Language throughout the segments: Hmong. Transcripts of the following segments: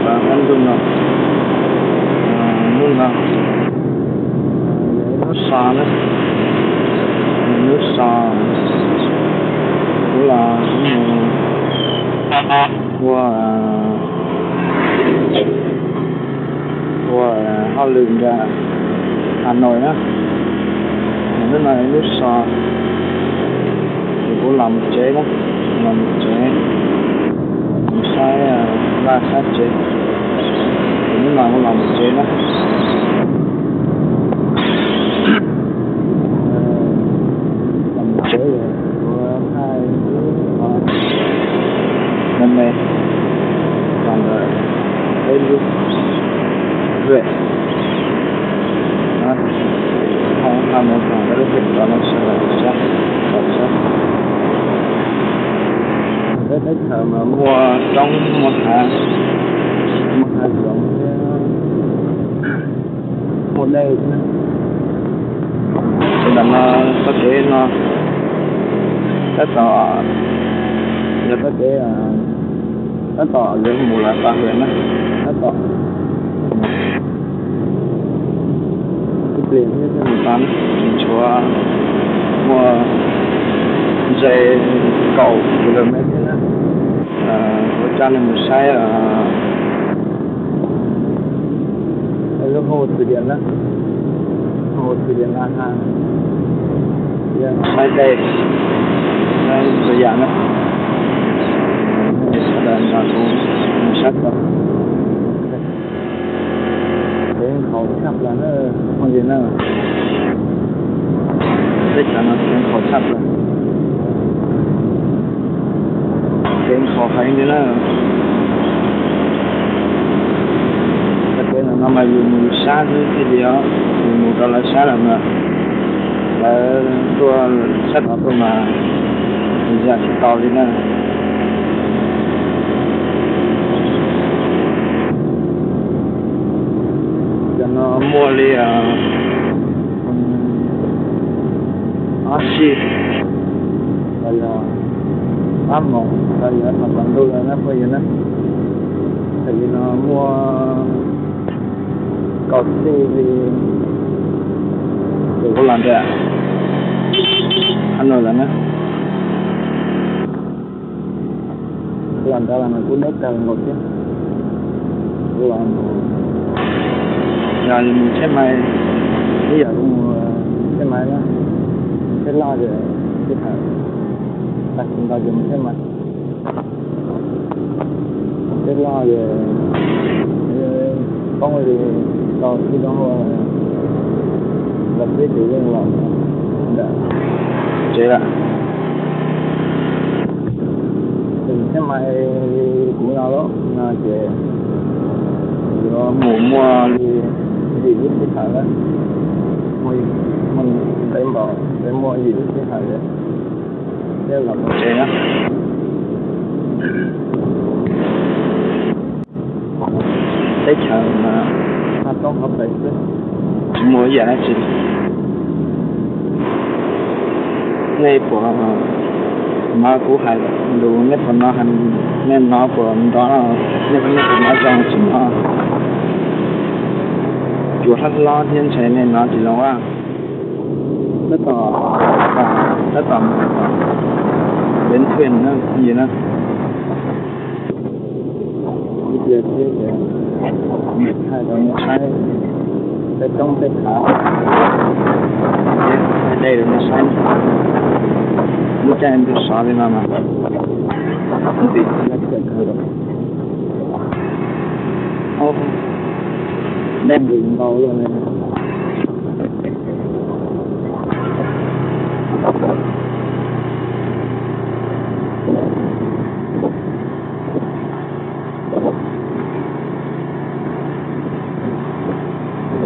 Qab ntuj no, hnub no yog ib hnub so na, hnub so, kuv los mus ua, ua hauj lwm nram Hà Nội na. Hnub no ib hnub so, ces kuv los mus tsev na, los mus tsev, mus saib vaj saib tsev. Ces hnub no kuv los mus tsev na. Los mus tsev, kuv thaij me me los ntawm peb lub ruam. Thaij me me los ntawm lub ruam no sawv daws saib, saib. Peb teb chaws mas muaj roob muaj hav, muaj hav zoov thiab muaj dej thiab. Ces ntawm no txoj kev no tab tom yog txoj kev tab tom yuav mus lawm pas hwm na, tab tom ib pliag thiab thiaj mus tau na, tshuav muaj ze kaum ki lo mev thiab na. Kuv coj nej mus saib lub hauv txwv diam na, hauv txwv diam na ha, saib dej, saib txhua yam na. Sawv daws nrog kuv mus saib tau. Ceev khaus tshaj plaws na, phooj ywg na. Teb chaws no ceev khaus tshaj plaws, ceev khaus heev li na. Txoj kev no mas yus mus yus sab xwb thiaj li, yus mus rau lawv sab lawm mas lawv tuaj sab tod tuaj mas yam tsis tau li na. Cov no muaj li ob sij los yog ob moos los yog thaum kaus ntuj lawm na phooj ywg na. Thaum li no muaj kaum txij li, ces kuv los nram Hà Nội lawm na. Kuv los nrad los kuv neb kawg nkaus thiab. Kuv los mus, yog mus tsheb mais, ib yam kuv mus tsheb mais na, tsheb loj ces sib tham, tag kis ntau ces mus tsheb mais. Tsheb loj ces poob li rau tib zoo ua los peb tus yeej los ntawm tsev lawm. Tsheb mais li kuv no los no ces yuav mus muaj li yim lub sij hawm lawm, muaj ntev npaum, ntev muaj yim lub sij hawm lawm thiaj los tau tsev na. Teb chaws mas haj toob hauv pes xwb, tsis muaj ib yam dab tsi. Nej puas hnov kuv hais lus, nej puas hnov, nej hnov puas nrov, nej puas hnov zoo tsis hnov? Cua hlob hlob thiab ntshai nej hnov tsis zoo a. Tab tom, tab tom mus tom Bến Thuyền na, yim na. Ib pliag thiab ces thaij rau nej saib tej roob tej hav, thiab thaij dej rau nej saib. Lub caij ntuj sov li no mas ntim laj kawg li. Dej nqis ntau luaj li.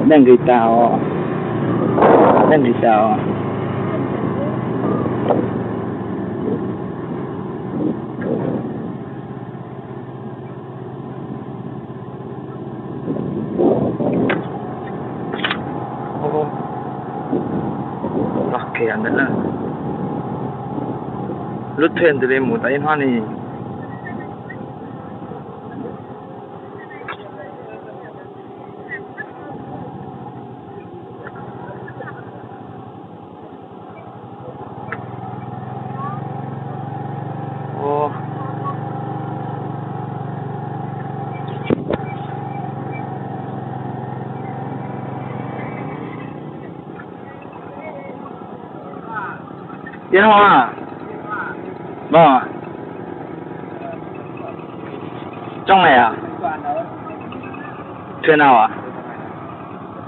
Dej nqis tas os, dej nqis tas os. Txog kiag ntawm na, lub thwj ntws li mus tau ib hnub ni. Tiab hov, vâng, trong này à? Thuyền nào à?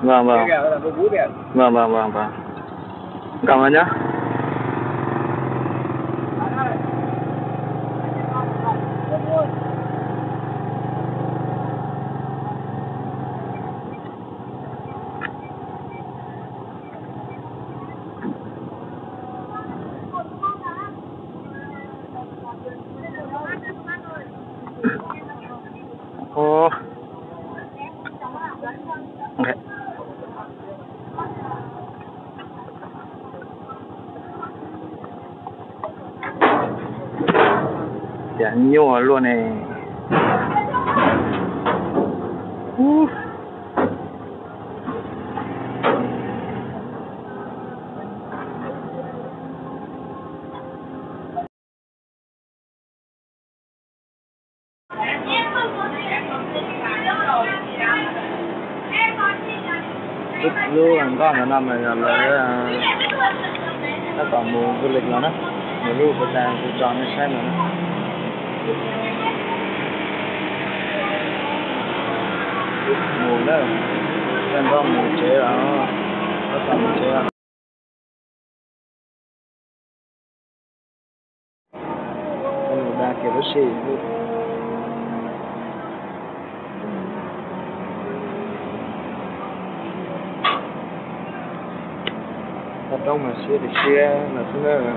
Vâng, vâng. Vâng, vâng, vâng, vâng. Cảm ơn nhá. Ồ. Tias nyuaj luaj ne. Lub nkoj ntawm no mas yog lawv tab tom mus du lịch los na, mus lub puas tas kuv tso nej saib no na. Mus na, coj nkoj mus tsev os, tab tom mus tsev os. Mus da kiag lub sij. Toj roob mas siab li siab no xwb na.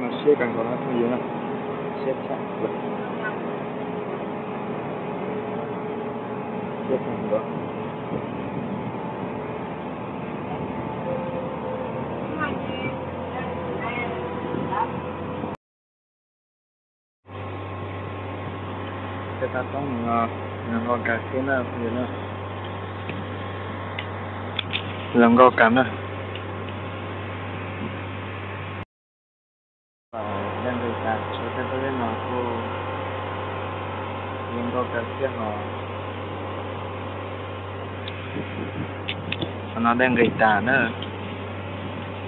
Mas siab kawg nkaus no phooj ywg na, siab tshaj plaws, siab kawg nkaus. Tej toj roob no zoo nkauj kawg thiab na phooj ywg na, zoo nkauj kawg na. Dej nqis tas, tshuav tej toj dej no kuj zoo nkauj kawg thiab hos. Qhov no dej nqis tas na.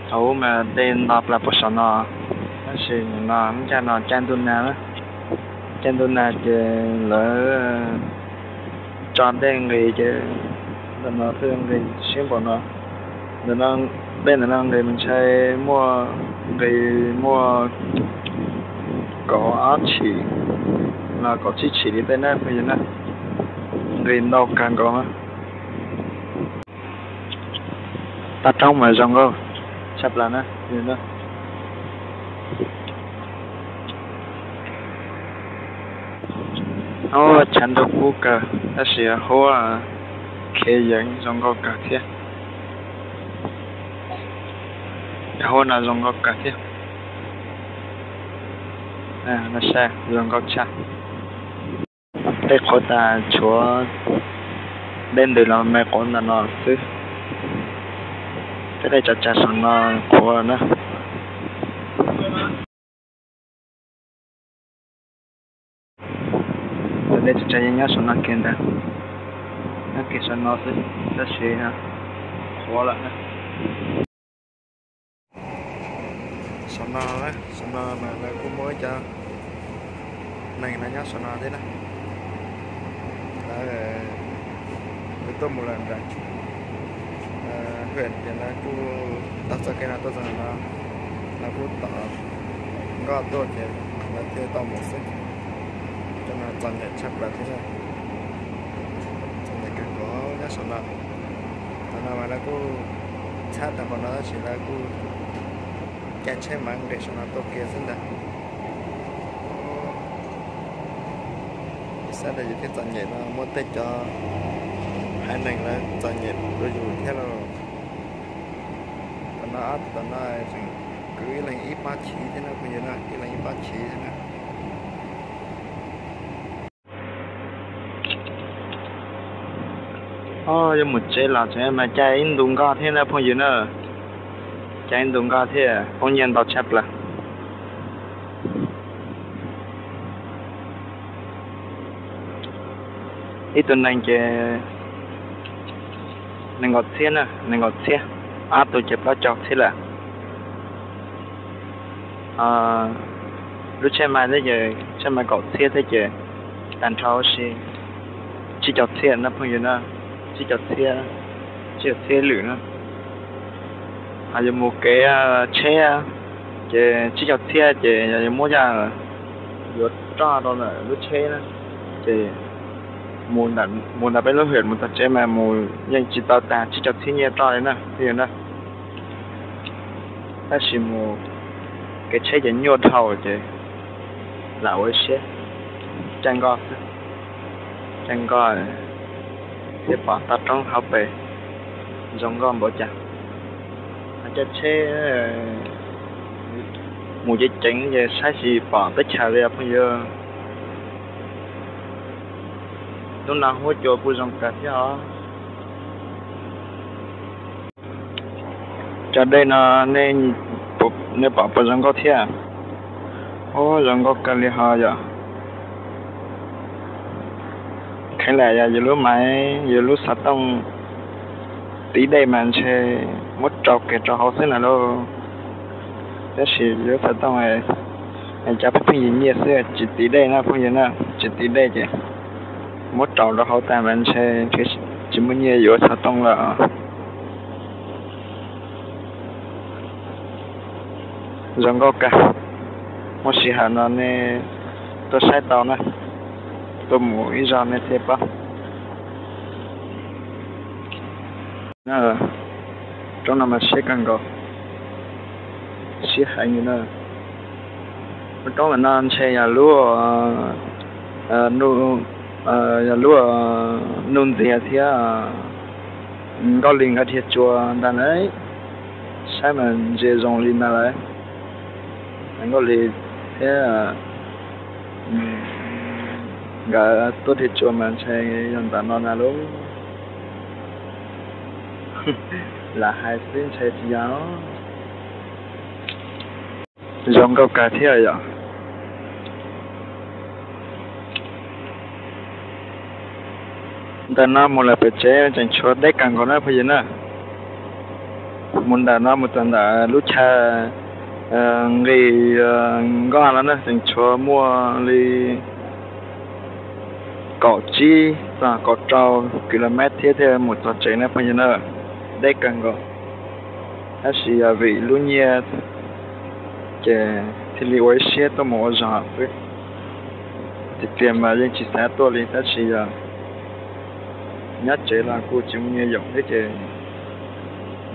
Thaum ub mas dej nto plaws puag saum no, tab sis no muaj caij no caij ntuj nag na, caij ntuj nag ces lawv tso dej nqis ces ntawm no thiaj nqis siab npaum no. Ntawm no, dej ntawm no nqis mas ntshai muaj, nqis muaj kaum ob tshim los kaum tsib tshim li tej na phooj ywg na, nqis ntau kawg nkaus na. Toj roob mas zoo nkauj tshaj plaws na. Ub, chav ntuj kub kawg tab sis huab khiav yees zoo nkauj kawg thiab. Huab no zoo nkauj kawg thiab. Zoo nkauj tshaj. Dej qhuav tas tshuav dej ntws los me quav ntawm no xwb. Tej dej tsav tsav saum no qhuav na. Tus dej tsav tsav yeej nyob saum no kiag ntag, nyob kiag saum no xwb, tab sis qhuav lawm na. Saum no, saum no mas lawv kuj muaj ib co neeg no nyob saum no thiab na. Lawv, lawv tuaj mus lawm nram Hwm ces lawv kuj taug txoj kev no tuaj txog no, lawv kuj tom nkoj tuaj ces lawv thiaj tau mus xwb. Cov no txom nyem tshaj plaws thiab, txom nyem kawg nkaus nyob saum no. Thaum no mas lawv kuj txhab tag npaum no tab sis lawv kuj caij tsheb mas nqis saum no tuaj kiag xwb ntag. Xav tias yus thiaj txom nyem no muaj tej cov haiv neeg lawv txom nyem dua yus thiab lauj. Tam no ob tug tom no tseem kwv ib leeg ib pob chiv thiab na phooj ywg na, ib leeg ib pob chiv thiab na. Ob, yuav mus tsev los tsev mas caij ib ntu nkoj thiab na phooj ywg na. Caij ib ntu nkoj thiab poob nyiaj ntau tshaj plaws. Ib tug neeg ces Nees nkaum txhiab na, nees nkaum txhiab, ob tug ces plaub caug txhiab lawm. Lub tsheb mais thiab ces tsheb mais kaum txhiab thiab ces tag nrho huv si tsib caug txhiab na phooj ywg na, tsib caug txhiab, tsib caug txhiab lwm na. Ho yuav mus kev tsheb ces tsib caug txhiab ces yog yuav muab coj yuav roj rau ntawm lub tsheb na, ces mus ntawm peb lub hwm mus txog tsev mas mus yeej tsis tau tag tsib caug txhiab nyiaj roj li na phooj ywg na. Tab sis mus kev tsheb ces nyuaj dhau ces lam ua siab caij nkoj xwb, caij nkoj thiaj pom toj roob hauv pes zoo nkauj npaum cas. Ho caij tsheb mus ceev ceev ces saib tsis pom teb chaws li os phooj ywg. Hnub no huab cua kuj zoo kawg thiab os. Cov dej no nej pom puas zoo nkauj thiab? Ub, zoo nkauj kawg li ho yom. Kheev lam yog yus lub maiv yus lub xov tooj tiv dej mas ntshe muab rau kiag rau hauv xwb na lauj. Tab sis yus lub xov tooj cov pheej pheej yig nyiaj xwb tsis tiv dej na phooj ywg na, tsis tiv dej ces muab rau rau hauv tag mas ntshe tsis muaj nyiaj yuav xov tooj lawm. Zoo nkauj kawg, muaj sij hawm no nej tuaj saib tau na, tuaj mus ib zaug nej thiaj paub. Roob no mas siab kawg nkaus, siab heev li na. Lub roob ntawm no ntshe yog lub, yog lub nuj ntiav thiab Nkauj Lis nkawd dhia tsua ntag na. Saib mas ntsia zoo li ntag lawm. Nkauj Lis thiab nkawd tuaj dhia tsua mas ntshe yog ntawm no na lauj. Lam hais xwb ntshe tsis yog. Zoo nkauj kawg thiab yom. Ntawm no mus lawm pem tsev tseem tshuav deb kawg nkaus na phooj ywg na. Mus ntawm no mus txog ntawm lub chaw nqis nkoj no na tseem tshuav muaj li kaum tsib txog kaum rau kilomev thiab thiaj mus txog tsev na phooj ywg na. Deb kawg nkaus, tab sis yog vim lub nyiaj ces thiaj li ua ib siab tuaj mus ua zog xwb. Tiag tiag mas yeej tsis xav tuaj li tab sis yog nyob tsev los kuj tsis muaj nyiaj yoom thiab ces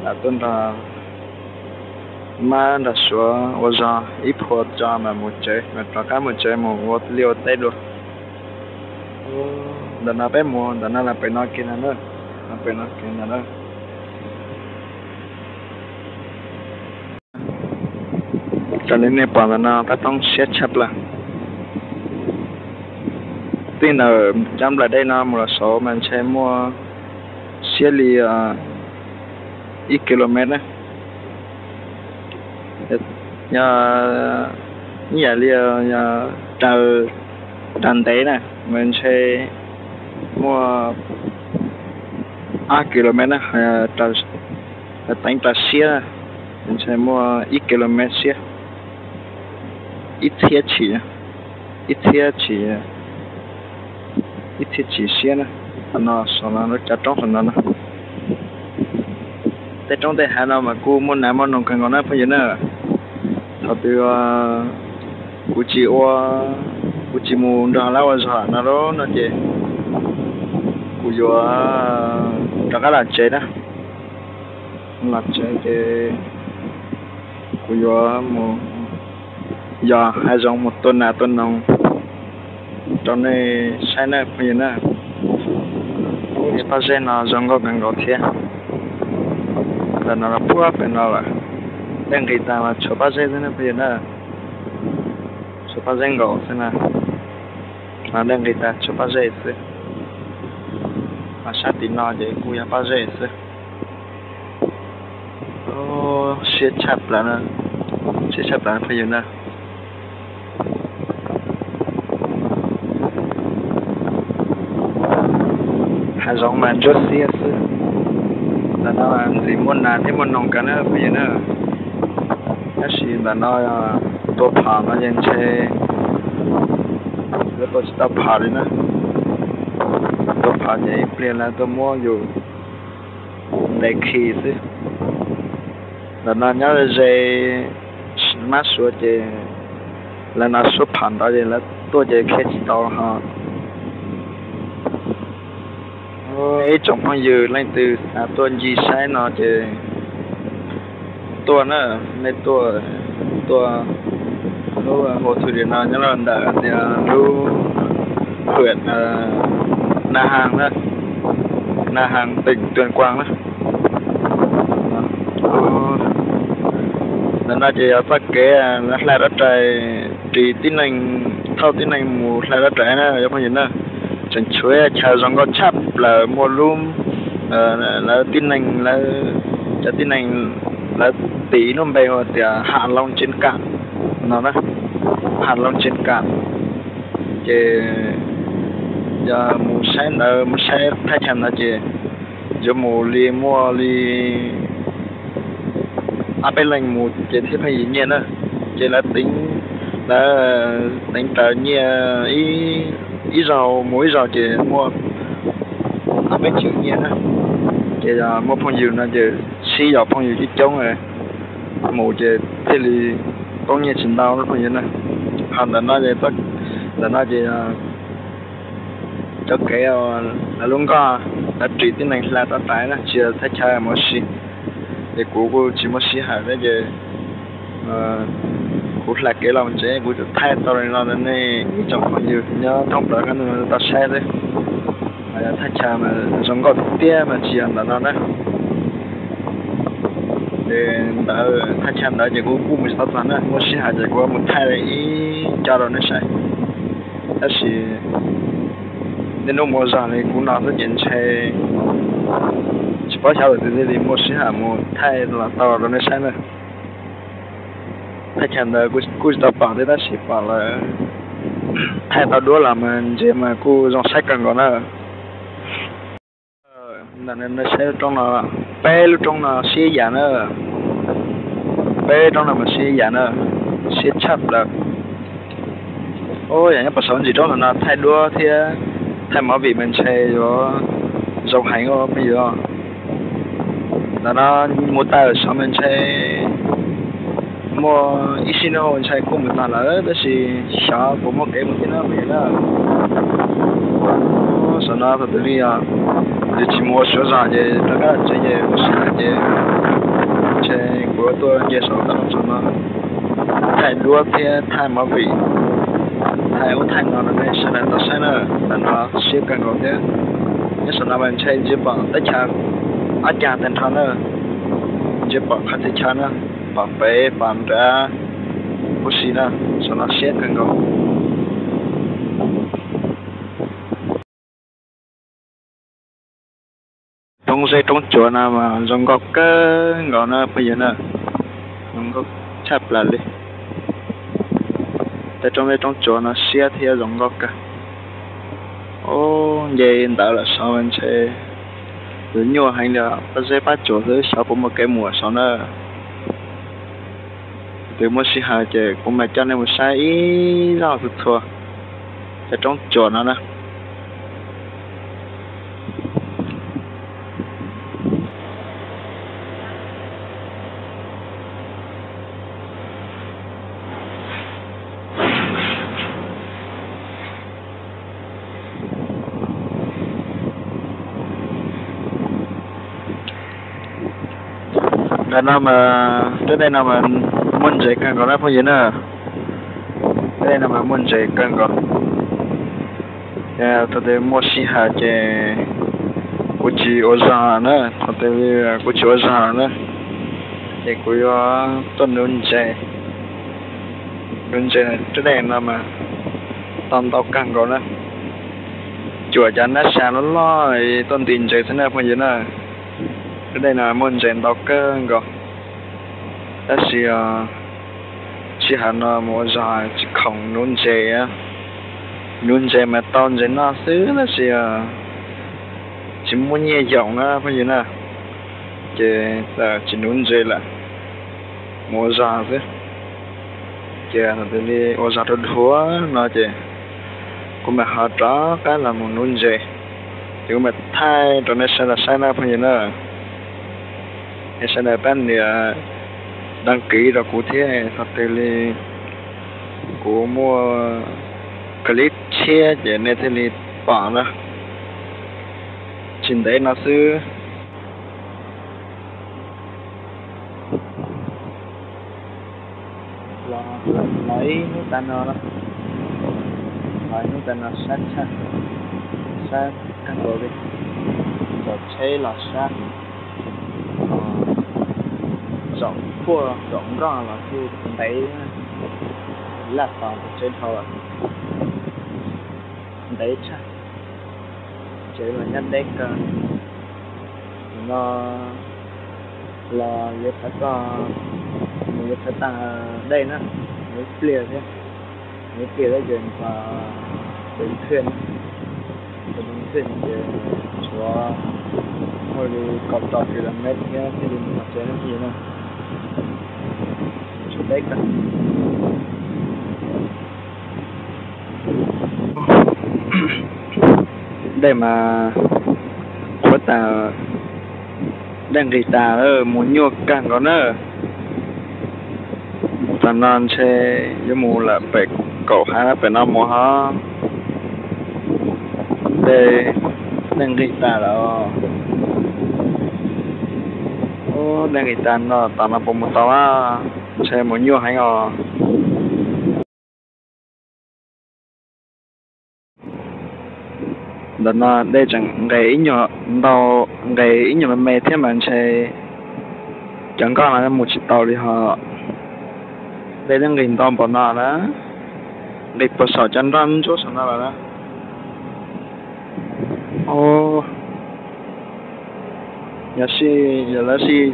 lam tuaj nrog mab nrog suav ua zog ib phua tso mas mus tsev, mas rov qab mus tsev mus ua liaj ua teb dua. Ntawm no peb mus ntawm no los pem no kiag no na, pem no kiag no na. Raws li nej pom ntawm no tab toob siab tshaj plaws. Txij ntawm cov nplaim dej no mus los saud mas ntshe muaj siab li ib kilomev na. Yog ib yam li yog raws, raws ntev na mas ntshe muaj ob kilomev na, teev raws siab ntshe muaj ib kilomev siab, ib txhiab chim, ib txhiab chim, ib txhiab chim siab na. Qhov no saum no lub cov roob saum no na. Tej roob tej hav no mas kuj muaj nas muaj noog kawg nkaus na phooj ywg na. Thaum twg kuv tsis ua, kuv tsis mus nrog lawv ua zog no lauj no ces kuv yuav rov qab los tsev na. Los tsev ces kuv yuav mus yos hav zoov mus tua nas tua noog rau nej saib na phooj ywg na. Pob zeb no zoo nkauj kawg nkaus thiab. Ntawm no los puag pem no lawm. Dej nqis tas mas tshuav pob zeb xwb na phooj ywg na. Tshuav pob zeb nkaus xwb na. Dej nqis tas tshuav pob zeb xwb. Ho sab tim no ces kuj yog pob zeb xwb. Siab tshaj plaws, siab tshaj plaws phooj ywg na. Hav zoov mas ntsuab xiab xwb. Ntawm no ntxim muaj nas thiab muaj noog kawg na phooj ywg na. Tab sis ntawm no tuaj pham no ces ntshe yuav tuaj tsis tau pham li na. Tuaj pham ces ib pliag lawv tuaj muab yus ntes khi xwb. Ntawm no nyob ze mab suav ces lawv no suab pham ntawd ces lawv tuaj ces khiav tsis tau ho. Ib tsoom phooj ywg leej twg xav tuaj ncig saib no ces tuaj na, nej tuaj, tuaj lub hu thwm no nyob rau ntawm tias lub huyện Na Hàng na, Na Hàng tỉnh Tuyên Quang na. Ntawm no ces yog txoj kev lawv hla rov rais, ris tib neeg, thauj tib neeg mus hla rov rais na cov phooj ywg na. Tseem tshuav chaw zoo nkauj tshaj plaws muaj lub, lawv tib neeg, cov tib neeg lawv tis lub npe hu tias Hạ Long Chiến Cảng no na, Hạ Long Chiến Cảng. Ces yog mus saib ntawd, mus saib thaj chaw ntawd ces yuav mus li muaj li ob peb leeg mus ces thiaj pheej yim nyiaj na. Ces lawv teev, lawv teev raws nyiaj, ib zaug mus ib zaug ces muaj ob peb triệu nyiaj na. Ces yog muaj phooj ywg no ces sib yaum phooj ywg coob coob mus ces thiaj li poob nyiaj tsis ntau phooj ywg na. Ho ntawm no, ntawm no ces cov kev lawv lub nkoj, lawv ris tib neeg hla rov rais na, tsis yog thaj chaw mus ua si. Ces kuv kuj tsis muaj sij hawm thiab ces kuv hla kev los mus tsev, kuv tsuas thaij tau li no rau nej ib tsoom phooj ywg nyob thoob plaws qab ntuj no tau saib xwb. Thaj chaw mas zoo nkauj tiag tiag mas tsis yog ntawm no na. Ces ntawd thaj chaw ntawd ces kuv kuj mus tsis tau txog na, muaj sij hawm ces kuv mus thaij ib co rau nej saib. Tab sis niaj hnub mus ua zog li kuv no xwb ces ntshe tsis paub xyov lawm tiag, thiaj li muaj sij hawm mus thaij los tau rau nej saib na. Thaj chaw ntawd kuj tsis tau pom thiab tab sis pom lawv thaij tau duab los mas ntsia mas kuj zoo saib kawg nkaus na. Ntawm no nej saib lub roob no, peb lub roob no siab ib yam na. Peb roob no mas siab ib yam na, siab tshaj plaws. Yam nyob puag saum ntsis roob ntawm no thaij duab thiab thaij movie mas ntshe yuav zoo heev os phooj ywg. Ntawm no mus tawm saud mas ntshe muaj ib sim neej ntshe kuj mus tag lawm tab sis xyov puas muaj kev mus thiab na phooj ywg na. Saum no thaum twg li os, yus tsis mus ua suav zog ces rov qab los tsev ces ua si ces ntshe kuv yuav tuaj nce saum toj roob saum no thaij duab thiab thaij movie, thaij ub thaij no rau nej sawv daws tau saib na. Ntawm no siab kawg nkaus thiab. Nyob saum no mas ntshe ntsia pom teb chaws ob cag tag nrho na, ntsia pom qhov txhia chaw na, pom pem pom nrad huv si na. Saum no siab kawg nkaus. Roob zeb roob tsuas no mas zoo nkauj kawg nkaus na phooj ywg na, zoo nkauj tshaj plaws li. Tej roob zeb roob tsuas no siab thiab zoo nkauj kawg. Ub, nce ntawd lawm saud ntshe yuav nyuaj heev li, pab zeb pab tsuas xwb xyov puas muaj kev mus saud na. Thaum twg muaj sij hawm ces kuv mam coj nej mus saib ib zaug txhua txhua cov roob tsuas no na. Ntawm no mas tej dej no mas muaj ntses kawg nkaus na phooj ywg na. Tej dej no mas muaj ntses kawg nkaus. Thaum twg muaj sij hawm ces kuv tsis ua zog na, thaum twg kuv tsis ua zog na, ces kuv yuav tuaj nuv ntses. Nuv ntses, tej dej no mas tau ntau kawg nkaus na. Cuam cov nab sa loj loj tuaj nti ntses xwb na phooj ywg na. Tej dej no muaj ntses ntau kawg nkaus. Tab sis sij hawm no mus ua zog tsis khoom nuv ntses. Nuv ntses mas tau ntses noj xwb tab sis tsis muaj nyiaj yoom na phooj ywg na. Ces tsis nuv ntses lawm, mus ua zog xwb. Ces thaum twg li ua zog dhuav dhuav no ces kuv mam ho rov qab los mus nuv ntses. Ces kuv mam thaij rau nej sawv daws saib na phooj ywg na. Nej sawv daws pab nias đăng ký rau kuv thiab, thaum twg li kuv muaj clip tshiab ces nej thiaj li pom na. Tsis ntev no xwb. Los ib hnub tas no, los ib hnub tas no sab tshaj, sab kawg nkaus li. Zaum tsheb los sab, zaum puag zaum nkoj los kuj ntev, laj tos tsev dhau lawm, ntev tshaj. Tsev los nyob deb kawg. Nim no los yuav txog, mus yuav txog tag dej na, mus ib pliag thiab, mus ib pliag thiab ces txog Bình Thuận, txog Bình Thuận ces tshuav muaj li kaum rau kilomev thiab thiaj li mus txog tsev na phooj ywg na. Tshuav deb kawg. Dej mas qhuav tas, dej nqis tas, mus nyuaj kawg nkaus na. Tam no ntshe yuav mus lawm pem kaum hav pem no mus ho. Dej, dej nqis tas lawm. Dej nqis tas no tom no puas mus tau a? Ntshe mus nyuaj heev os. Ntawm no dej tseem nqes ib nyuag ntau, nqes ib nyuag me me thiab mas ntshe cov nkoj no mus tsis tau li ho. Dej twb nqis ntau npaum no na, nqis puag saum cov nroj ntsuab saum no lawm na. Yog sij, yog lawv sij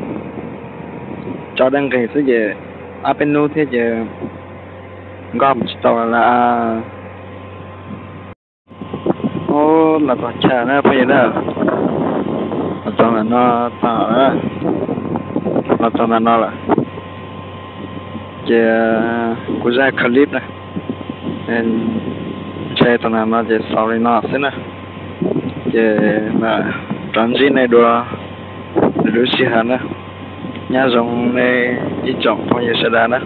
tso dej nqis xwb ces ob peb hnub thiab ces nkoj mus tsis tau lawm. Ub, los txog chaw na phooj ywg na, los txog ntawm no, txog na, los txog ntawm no lawm. Ces kuv zaj clip na, ntshe txog ntawm no ces xaus li no xwb na. Ces mam rov ntsib nej dua lwm lub sij hawm na. Nyob zoo nej ib tsoom phooj ywg sawv daws na.